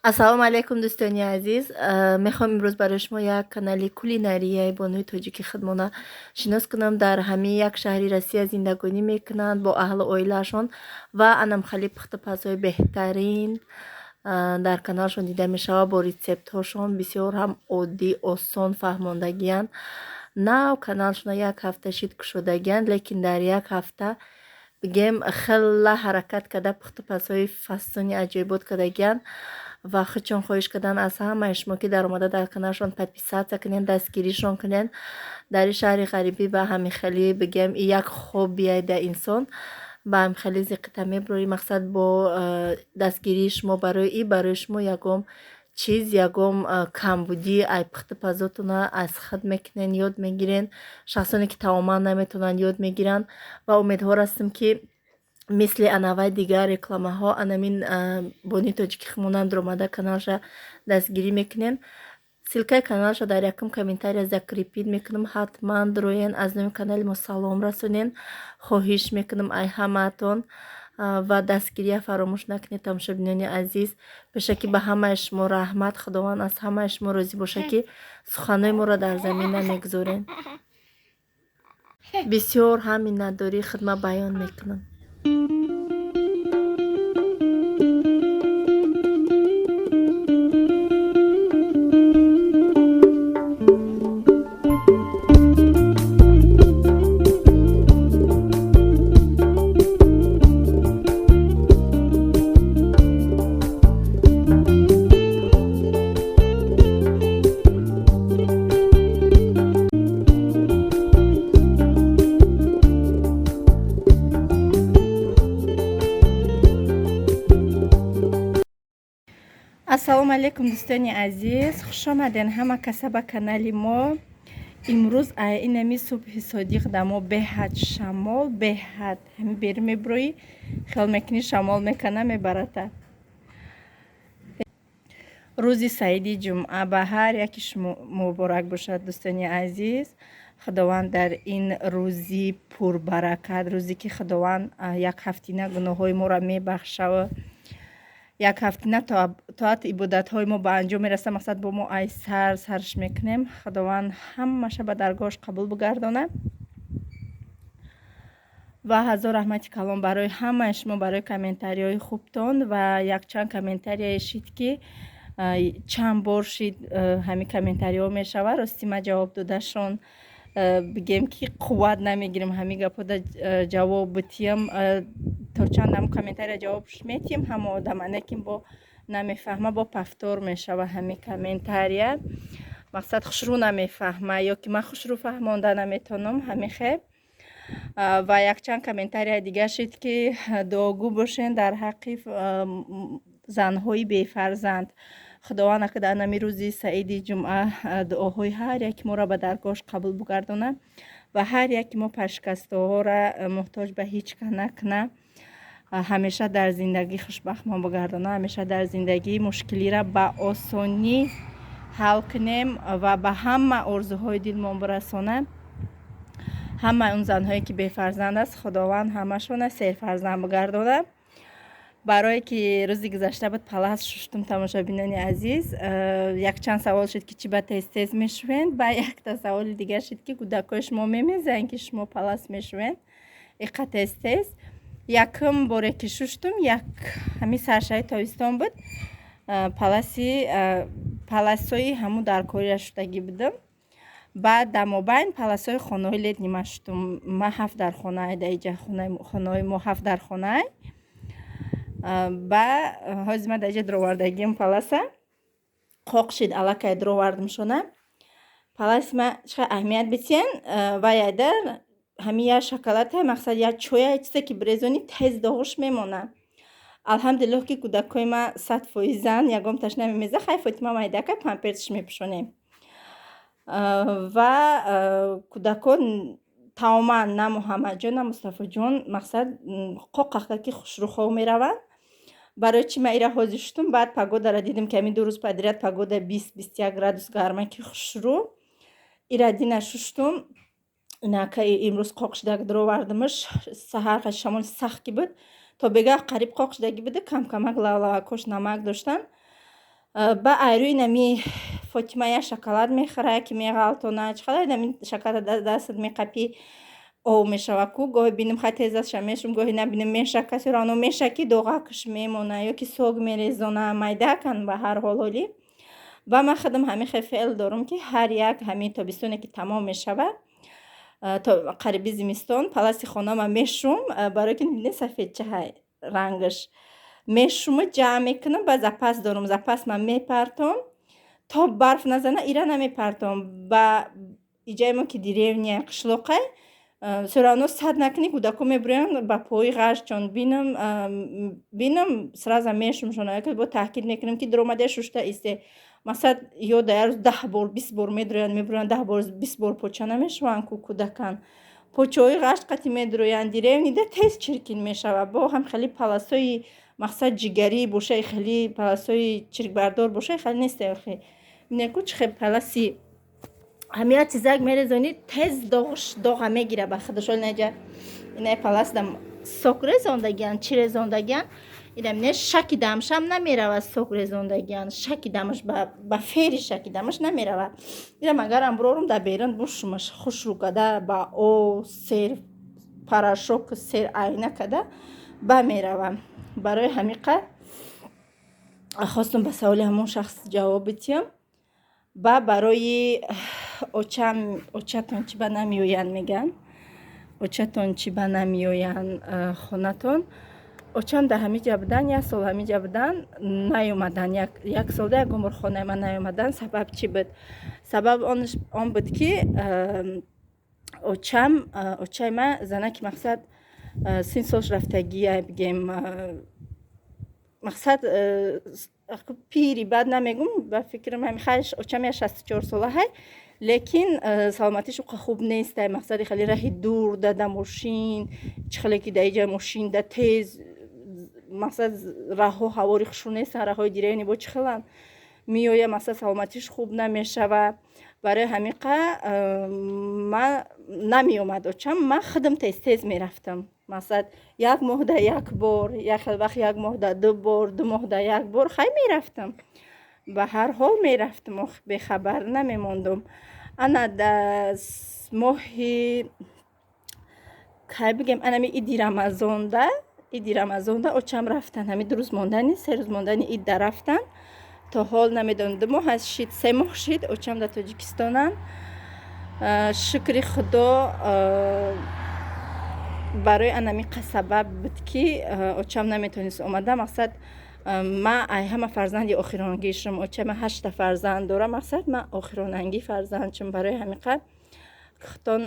Ассалому алайкум, дӯстони азиз. Мехоҳам имрӯз барои шумо як канали кулинарияи бонуи тоҷики худмона шинос кунам. Дар ҳамин як шаҳри Россия зиндагонӣ мекунанд бо аҳлу оилаашон ва анамхали пухтупазҳои беҳтарин дар каналшон дида мешавад бо рецептҳошон, бисёр ҳам оддӣ, осон фаҳмондагиянд. Нав каналшона як ҳафта шид кушодагиянд, лекин дар як ҳафта, бигем, хелла ҳаракат карда, пухтупазҳои фасони аҷоибот кардагиянд ва худшон хоҳиш карданд аз ҳамаи шумо, ки даромада дар каналшон подписаться кунед, дастгиришон кунед. Дар ин шаҳри ғарибӣ ба ҳамин хеле, бигем, як хоббие да инсон ба ҳамин хеле зиқита мебурӣ. Мақсад, бо дастгирии шумо барои шумо ягон чиз, ягон камбудӣ ай пухтупазотона аз худ мекунен, ёд мегирен. Шахсоне ки тамоман наметавонанд, ёд мегиранд ва умедвор ҳастем, ки мисли анавай дигар рекламаҳо анамин бони тоҷики химонам даромада каналша дастгирӣ мекунен. Ссылкаи каналша дар якум комментария закрепить мекунам, ҳатман дуроен, аз номи канали мо салом расонен. Хоҳиш мекунам ай ҳамаатон ва дастгирия фаромӯш накунед, тамошобинони азиз. Пешакӣ ба ҳамаи шумо раҳмат, Худованд аз ҳамаи шумо розӣ бошад, ки суханҳои моро дар замин намегузорен. Бисёр ҳам миннатдории худма баён мекунам. Ассалому алайкум, дӯстони азиз, хушомаден ҳама каса ба канали мо. Имрӯз инами субҳи содиқ да мо беҳад шамол, беҳад ҳами бери мебуроӣ, хиёл мекунӣ, шамол мекана, мебарата. Рӯзи саиди ҷумъа ба ҳар яки шумо муборак бошад, дӯстони азиз. Худованд дар ин рӯзи пурбаракат, рӯзе ки Худованд як ҳафтина гуноҳҳои моро мебахшава, як ҳафтина тоату ибодатҳои мо ба анҷом мерасад, мақсад, бо мо ай сар сарш мекунем, Худованд ҳамаша ба даргоҳаш қабул бигардонад. Ва ҳазор раҳмати калон барои ҳамаи шумо, барои комментариҳои хубтон. Ва якчанд комментарияе шид, ки чанд бор шид, ҳамин комментариҳо мешавад. Рости, ман ҷавоб додашон, бигем, ки қувват намегирем ҳамин гапҳода ҷавоб битиям. То чанд ҳам комментария ҷавобш метиҳем ҳама одама, лекин бо намефаҳма, бо повтор мешава ҳамин комментария. Мақсад, хушрӯ намефаҳма ё ки ман хушрӯ фаҳмонда наметавонам, ҳамин хел. Ва якчанд комментарияи дигар шид, ки дуогӯ бошен дар ҳаққи занҳои бефарзанд. Худованд ака дар нами рӯзи саиди ҷумъа дуоҳои ҳар яки моро ба даргоҳаш қабул бугардонад ва ҳар яки мо пашкастоҳоро муҳтоҷ ба ҳеҷ кас накунад, ҳамеша дар зиндагӣ хушбахтмон бигардонад, ҳамеша дар зиндагӣ мушкилиро ба осонӣ ҳал кунем ва ба ҳама орзуҳои дилмон бирасонад. Ҳамаи он занҳое ки бефарзанд аст, Худованд ҳамашона серфарзанд бигардонад. Барое ки рӯзи гузашта буд, палас шуштум, тамошобинони азиз, якчанд савол шуд, ки чӣ ба тез тез мешӯвед. Ба якта саволи дигар шуд, ки кӯдакҳои шумо мемезанд, ки шумо палас мешӯвед иқа тез тез. Якум боре ки шуштум, як ҳамин саршави тобистон буд, паласҳои ҳамун дар корира шудагӣ будам. Баъд дар мобайн паласҳои хонаҳои летний ман шуштум. Ман ҳафт дар хонае, дар иҷа хонаҳои мо ҳафт дар хонае. Ба ҳозир ман дар иҷа дуровардагиам паласа қоқ шид, аллакай дуровардамшона. Паласи ма чӣ аҳамият битиен, вай айдар ҳамин як шоколада, мақсад, як чоя, чизе ки бирезонӣ, тез доғуш мемонад. Алҳамдулиллоҳ, ки кӯдакҳои ма 100%-ан, ягонташ намемеза. Хай, Фотима майдака, памперсш мепӯшонем. Ва кӯдакон тамоман, на Муҳаммадҷон, на Мустафоҷон, мақсад, қоқака ки хушрӯхов мераванд. Барои чӣ ман ира ҳозир шудум? Баъд погодаро дидем, ки ҳамин 2 рӯз подряд погода 20-21 градус гарма, ки хушрӯ ира дина шуштум. Инака имрӯз қоқ шудак дуровардимаш. Саҳар шамоли сахт ки буд, то бегаҳ қариб қоқ шудагӣ буда, камкамак лавлавакош намак доштанд. Ба айрӯи нами Фотима як шоколад мехӯра, ки меғалтона. Чӣ қадар нами шоколад дастат меқапӣ, об мешава ку. Гоҳе бинам, хай, тез дастша мешум, гоҳе набинам, мешака, всё равно мешаки, доғакаш мемона ё ки сок мерезона, майдакан. Ба ҳар ҳол, ҳолӣ ва ман худам ҳамин хел феъл дорам, ки ҳар як ҳамин тобистоне ки тамом мешава, то қариби зимистон паласи хонама мешум, барое ки бинед, сафедчаҳай рангаш. Мешуму ҷамъ мекунам, ба запас дорум, запас ман мепартом, то барф назана ира намепартом. Ба иҷаи мо ки деревня, қишлоқай, всё равно сад накунӣ, кӯдако мебурӯянд ба пои ғашчон. Бинам, сразу мешумшон, бо таъкид мекунам, ки дуромада шушта исте. Масалан, ё дар як рӯз 10 бор, 20 бор медуроянд, мебуроянд, 10 бор, 20 бор поча намешаванд ку, кӯдакан. Почаҳои ғашт қати медуроянд, деревня да тез чиркин мешавад. Бо ҳам хеле паласҳои, мақсад, ҷигарӣ бошаи, хеле паласҳои чиркбардор бошаи, хеле несте охи. Бинед ку, чӣ хел паласи ҳамин як чизак мерезонӣ, тез доғш доға мегира ба худаш. Оли наҷа инаи паласда сок резондагиан, чӣ резондагиан, ина бинед, шаки дамшам намеравад. Сок резондагиан, шаки дамаш ба фери шаки дамаш намеравад. Инам агарам бурорум дар берун бушумаш, хушрӯ када, ба о сер порошок сер айна када ба меравам. Барои ҳамин қад хостум ба саволи ҳамон шахс ҷавоб бидиҳам. Ба барои очам, очатон чӣ ба намеоянд, мегӯянд, очатон чӣ ба намеоянд хонатон? Очам дар ҳамин ҷа будан, як сол ҳамин ҷа будан, наёмадан. Як солда ягон бор хонаи ман наёмадан. Сабаб чӣ буд? Сабаб он буд, ки очам, очаи ман занаки, мақсад, син солш рафтагия, бигем, мақсад, пири бад намегум, ба фикрам ҳами хайш очам я 64 сола ҳай, лекин саломатиш уқа хуб нестай. Мақсади, хеле раҳи дур да мошин, чӣ хеле ки да иҷа мошин да тез, мақсад, раҳҳо ҳавори хушрӯ нестанд, раҳҳои деревни бо чӣ хеланд, меоя, мақсад, саломатиш хуб намешава. Барои ҳамин қа ман намеомад очам, ман худам тез тез мерафтам. Мақсад, як моҳ да як бор, як хел вақт як моҳ да ду бор, 2 моҳ да як бор, хай, мерафтам. Ба ҳар ҳол мерафтам, бехабар намемондум. Ана да моҳи кай бигем, анами иди Рамазонда очам рафтан. Ҳами 2 рӯз мондани, 3 рӯз мондани идда рафтан. То ҳол намедонам, 2 моҳ аз шид, 3 моҳ шид, очам дар Тоҷикистонанд. Шукри Худо, барои анами сабаб буд, ки очам наметавонист омада. Мақсад, ман ай ҳама фарзанди охиронгишам. Очама ҳашта фарзанд дорам, мақсад, ман охиронангӣ фарзандшум. Барои ҳамин қад хутон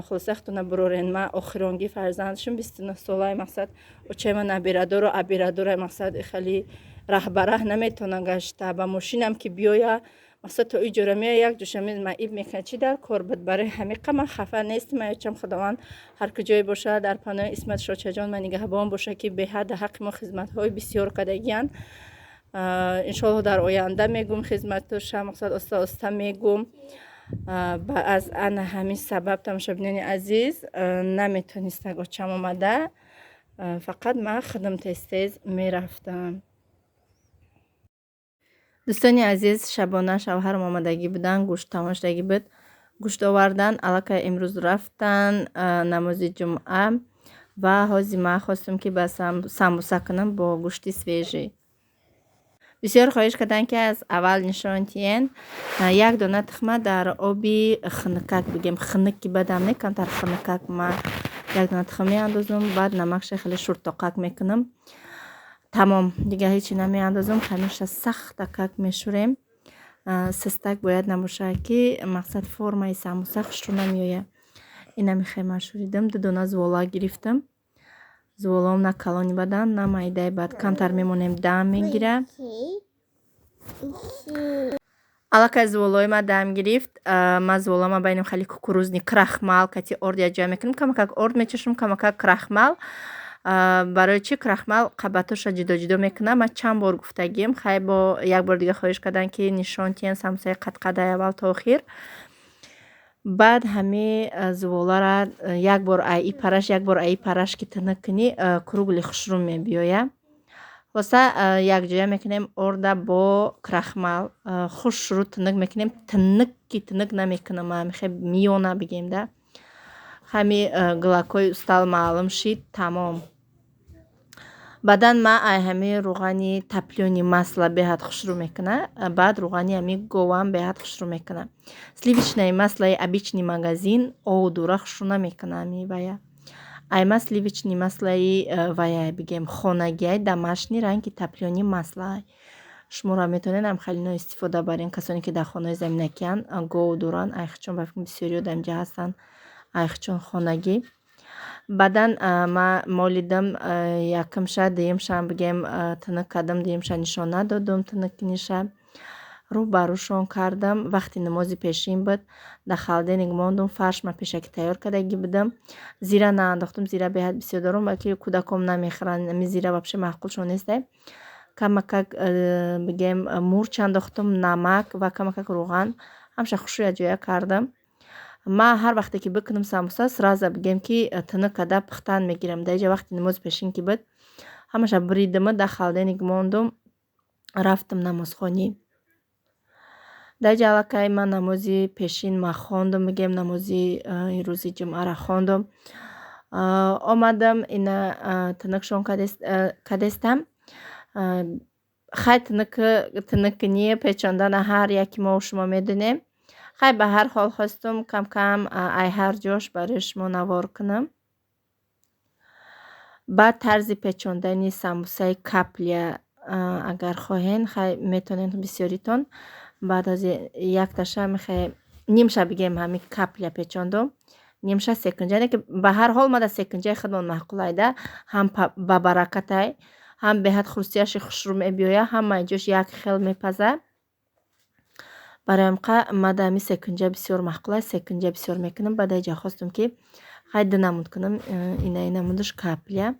хулоса хутона бурорен, ман охиронгӣ фарзандшум, 29 солаи. Мақсад, очаи ман набирадору абирадора, мақсад, хеле раҳбараҳ наметавона гашта. Ба мошинам ки биёя, мақсад, то иҷора меоя, як ҷоша маиб мекунад, чӣ дар кор буд. Барои ҳамин қа ман хафа нестам. Очам, Худованд ҳар куҷое бошад, дар паноҳи исмати шочаҷон ман нигаҳбон бошад, ки беҳад дар ҳаққи мо хизматҳои бисёр кардагиянд. Иншоалло, дар оянда мегӯм хизматоша, мақсад, оста оста мегӯм. Аз ана ҳамин сабаб, тамошобинони азиз, наметонистак очам омада, фақат ман худам тез тез мерафтам. Дӯстони азиз, шабона шавҳарам омадагӣ буданд, гӯшт тамом шудагӣ буд, гӯшт овардан. Аллакай имрӯз рафтан намози ҷумъа ва ҳозир ман хостам, ки ба самбуса кунам бо гӯшти свежий. Бисёр хоҳиш карданд, ки аз аввал нишон тиҳен. Як дона тухма дар оби хунукак, бигем, хунук ки бадам не, камтар хунукак, ман як дона тухм меандозам, баъд намакша хеле шуртоқак мекунам, тамом, дигар ҳечи намеандозам. Ҳамеша сахтакак мешӯрем, систак бояд набошад, ки, мақсад, формаи самбуса хушрӯ намеояд. Инами хел ман шӯридам. Ду дона зувола гирифтам. Зуволаам на калони бадан, на майдаи бад, камтар мемонем, дам мегирад. Аллакай зуволои ма дам гирифт. Ма зуволама байнем хеле кукурузный крахмал кати орд якҷоя мекунам. Камакак орд мечашам, камакак крахмал. Барои чӣ крахмал қабатоша ҷудо ҷудо мекунам, ман чанд бор гуфтагием. Хай, бо як бор дига хоҳиш карданд, ки нишон тиҳен самбусаи қадқадаи аввал то охир. Баъд ҳами зуволара як бор аи параш, як бор аи параш ки тинук кунӣ, круглый хушрӯ мебиёяд. Хулоса, якҷоя мекунем орда бо крахмал, хушрӯ тинук мекунем. Тинук ки тинук намекунам, ҳамихе миёна бигем да. Ҳами гилакҳои устал маълум шид, тамом. Баъдан ма ай ҳами рӯғани топлёный масло беҳад хушрӯ мекуна, баъд рӯғани ҳами говам беҳад хушрӯ мекуна. Сливочное маслои обычный магазин овдура хушрӯ намекуна ҳами вая. Айма сливочный маслои вая бигем хонагиай, домашний, ранги топлёный маслоай. Шуморо метавонед ҳамхелино истифода барен, касоне ки дар хонаҳои заминакиянд, гов доранд, айхчон ба фикр бисёриҳо дар инҷа ҳастанд, айхчон хонагӣ. Баъдан ма молидам якумша, дуюмшам бигем тинук кардам, дуюмша нишон надодум тинукниша. Рӯ ба рӯшон кардам. Вақти намози пешин буд, дар холодильник мондум, фарш ма пешакӣ тайёр кардагӣ будам. Зира наандохтум, зира беҳад бисёр дорум, балки кӯдаком намехӯранд, ами зира вообще маъқулшон нестай. Камакак бигем мурч андохтум, намак ва камакак рӯған, ҳамаша хушрӯ якҷоя кардам. Ма ҳар вақте ки бикунам самбуса, сразу бигем ки тинук карда пухтан мегирам. Дар инҷа вақти намози пешин ки буд, ҳамаша буридима, дар холодильник мондум, рафтам намозхонӣ. Дар инҷа аллакай ман намози пешин ма хондум, бигем намози рӯзи ҷумъаро хондум. Омадам, ина тинукшон кардестам. Хай, тинуккунӣ печондана ҳар яки мо шумо медонем. Хай, ба ҳар ҳол хостум кам-кам ай ҳар ҷош барои шумо навор кунам. Баъд тарзи печондани самбусаи каплия агар хоҳен, хай метавонед бисёритон. Баъд аз якташа мехе нимша бигем ҳами каплия печондум, нимша секунҷа, не ки ба ҳар ҳол мада секунҷаи худмон маъқулайда, ҳам ба баракатай, ҳам беҳад хурсияши хушрӯ мебиёя, ҳамаи ҷош як хел мепаза. Барои ҳамқа мада ҳами секунҷа бисёр маъқулай, секунҷа бисёр мекунам. Баъд инҷа хостум ки хай ду намуд кунам, инаи намудаш каплия.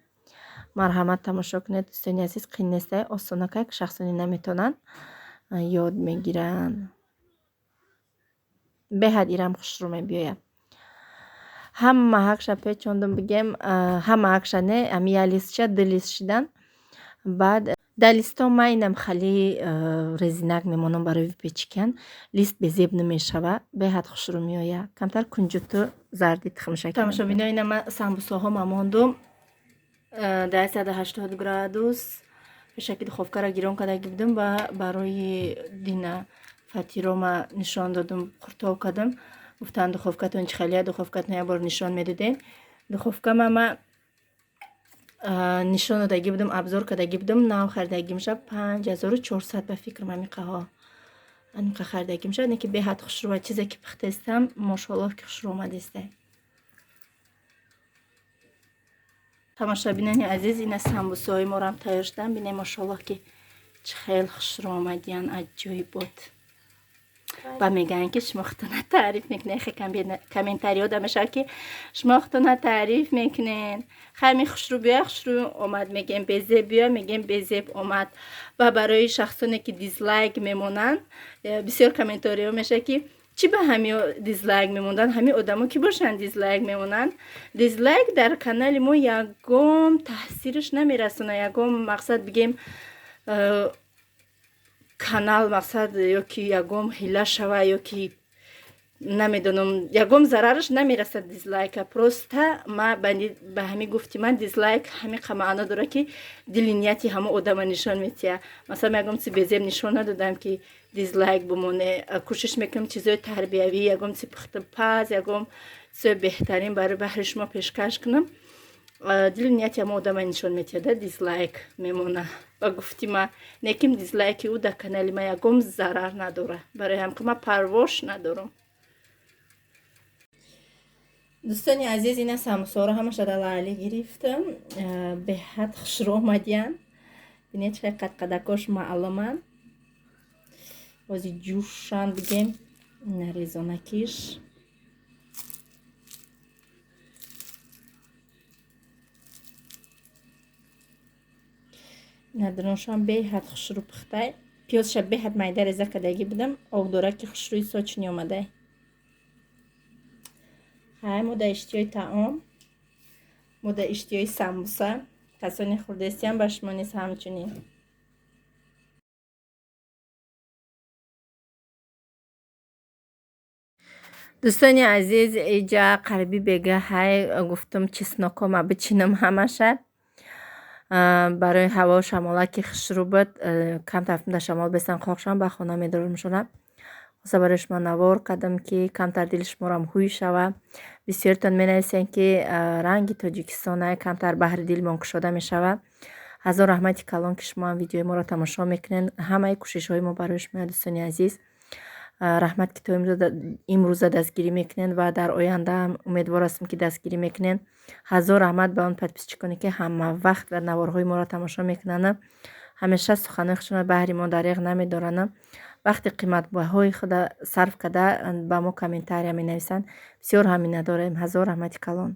Марҳамат, тамошо кунед, дӯстони азиз, қин нестай, осонакай, шахсоне наметавонанд ёд мегиранд. Беҳад ирам хушрӯ мебиёяд. Ҳама ҳақша печондум, бигем ҳама ҳақша не, ҳами як листча ду лист шидан. Баъд дар листҳо ман инам хали резинак мемонам барои выпечкиян. Лист безеб намешава, беҳад хушрӯ меояд. Камтар кунҷуту зарди тухмша. Тамошобино, ина ман самбусаҳо мондум дар 180 градус. Пешаки духовкаро гирон кардагӣ будам ва барои дина фатиро ма нишон додум, қуртов кардам. Гуфтанд, духовкатон чӣ хелия, духовкатон як бор нишон медодем. Духовкама ма нишон додагӣ будам, обзор кардагӣ будам, нав харидагӣ мешавад 5400 ба фикрам, ҳамиқаҳо ҳамиқа харидагӣ мешавад. Не ки беҳад хушрӯ ва чизе ки пухтаистам, мошоаллоҳ ки хушрӯ омадистай. Тамошобинони азиз, ина самбусаҳои морам тайёр шудан. Бинем, мошоаллоҳ ки чӣ хел хушрӯ омадиян, аҷоибот. Ба мегӯянд ки шумо худтона таъриф мекунед. Хе комментариҳо да мешавад ки шумо худтона таъриф мекунед. Хай, ми хушрӯ биёя, хушрӯ омад мегем, безеб биёя, мегем безеб омад. Ва барои шахсоне ки дизлайк мемонанд, бисёр комментариҳо мешавад ки чӣ ба ҳами дизлайк мемонданд, ҳами одамо ки бошанд дизлайк мемонанд. Дизлайк дар канали мо ягон таъсираш намерасонад, ягон мақсад бигем канал мақсад ё ки ягон ҳила шава, ё ки намедонам, ягон зарараш намерасад дизлайка. Просто ма ба ҳами гуфти ман, дизлайк ҳамиқа маъно дорад ки дили нияти ҳамо одама нишон метиҳад. Масалан, ягон чизи безеб нишон надодам ки дизлайк бимоне. Кӯшиш мекунам чизои тарбиявӣ, ягон чизи пухтупаз, ягон чизои беҳтарин барои баҳри шумо пешкаш кунам. Дили нияти ҳамо одама нишон метиҳада дизлайк мемона. Ба гуфти ма неким дизлайки ӯ дар канали ма ягон зарар надорад, барои ҳамқа ма парвош надорам. Дӯстони азиз, ина самбусаҳоро ҳамаша дар лаъли гирифтам, беҳад хушрӯ омадиянд. Бинед, чӣ қадқадакош маълуманд, бози ҷӯшанд, бигем резонакиш. Надроншон беҳад хушрӯ пухтай. Пиёзша беҳад майда реза кардагӣ будам, обдораки хушрӯи сочни омадай. Ҳай, мо дар иштиҳои таом, мо дар иштиҳои самбуса. Касоне хурдестиян, ба шумо низ ҳамчунин. Дӯстони азиз, иҷа қариби бега ҳай гуфтум чеснокома бичинам ҳамаша. Барои ҳаво шамола ки хушрӯ буд, камтар дар шамол бестан қоқшам, ба хона медорам шона. Хоста барои шумо навор кардам, ки камтар дили шуморам ҳуй шава. Бисёртон менависен, ки ранги Тоҷикистон камтар баҳри дилмон кушода мешава. Ҳазор раҳмати калон, ки шумо ҳам видеои моро тамошо мекунед. Ҳамаи кӯшишҳои мо барои шумо, дӯстони азиз. Раҳмат, ки то имрӯза дастгирӣ мекунед ва дар ояндаам умедвор ҳастем, ки дастгирӣ мекунед. Ҳазор раҳмат ба он подписчиконе, ки ҳама вақт ва наворҳои моро тамошо мекунанд, ҳамеша суханои худшонро баҳри мо дареғ намедоранд, вақти қиматбаҳои худа сарф карда ба мо комментария менависанд. Бисёр ҳам миннатдорем. Ҳазор раҳмати калон.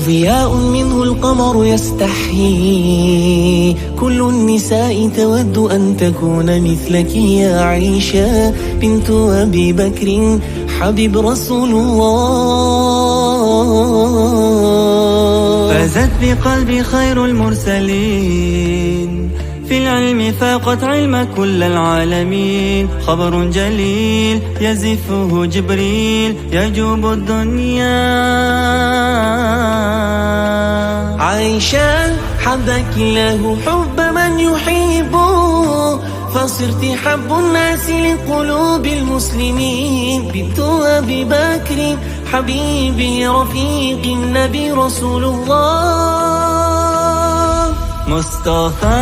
ضياء منه القمر يستحيي، كل النساء تود أن تكون مثلك يا عائشة بنت أبي بكر حبيب رسول الله. فازت بقلب خير المرسلين، في العلم فاقت علم كل العالمين، خبر جليل يزفه جبريل يجوب الدنيا. عائشة حبك الله حب من يحبه، فصرت حب الناس لقلوب المسلمين، بنت أبي بكر حبيبي رفيق النبي رسول الله. مصطفى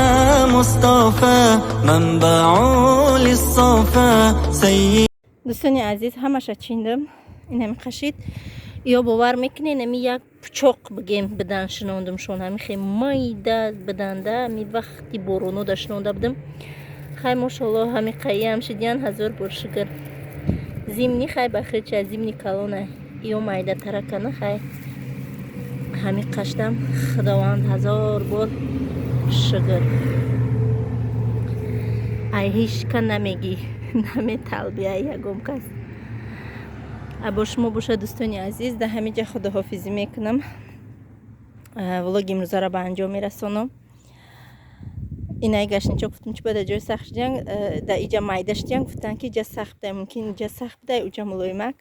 مصطفى منبع للصفا سيد. Дӯстони азиз, ҳамаша чиндам, инами қашид. Ё бовар мекунед, ами як пучоқ бигем бидан шинондумшон, ҳами хе майда биданда, ами вақти боронода шинонда будам. Хай, мошалло, ҳами қайям шидиян, ҳазор бор шукр. Зимни хай бахирча зимни калона, ё майда таракана. Хай, ҳами қаштам, худованд ҳазор бор шукр. Ай ҳичка намегӣ, наметалби ай ягон кас. Бо шумо бошад, дӯстони азиз, дар ҳамин ҷа худоҳофизӣ мекунам. Влоги имрӯзаро ба анҷом мерасонам. Инаи гашничо гуфтам, чи бада ҷои сахт шудиян, дар иҷа майда шудиян. Гуфтанд, ки иҷа сахт будай, мумкин иҷа сахт будай, уҷа мулоимак.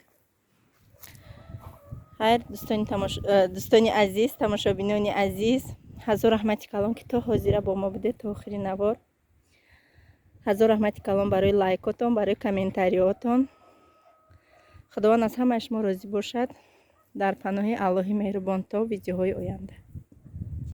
Хайр, дӯстони азиз, тамошобинони азиз, ҳазор раҳмати калон, ки то ҳозира бо мо будед, то охири навор. Ҳазор раҳмати калон барои лайкотон, барои комментариотон. Худованд аз ҳамаи шумо розӣ бошад. Дар паноҳи Аллоҳи меҳрубон то видеоҳои оянда.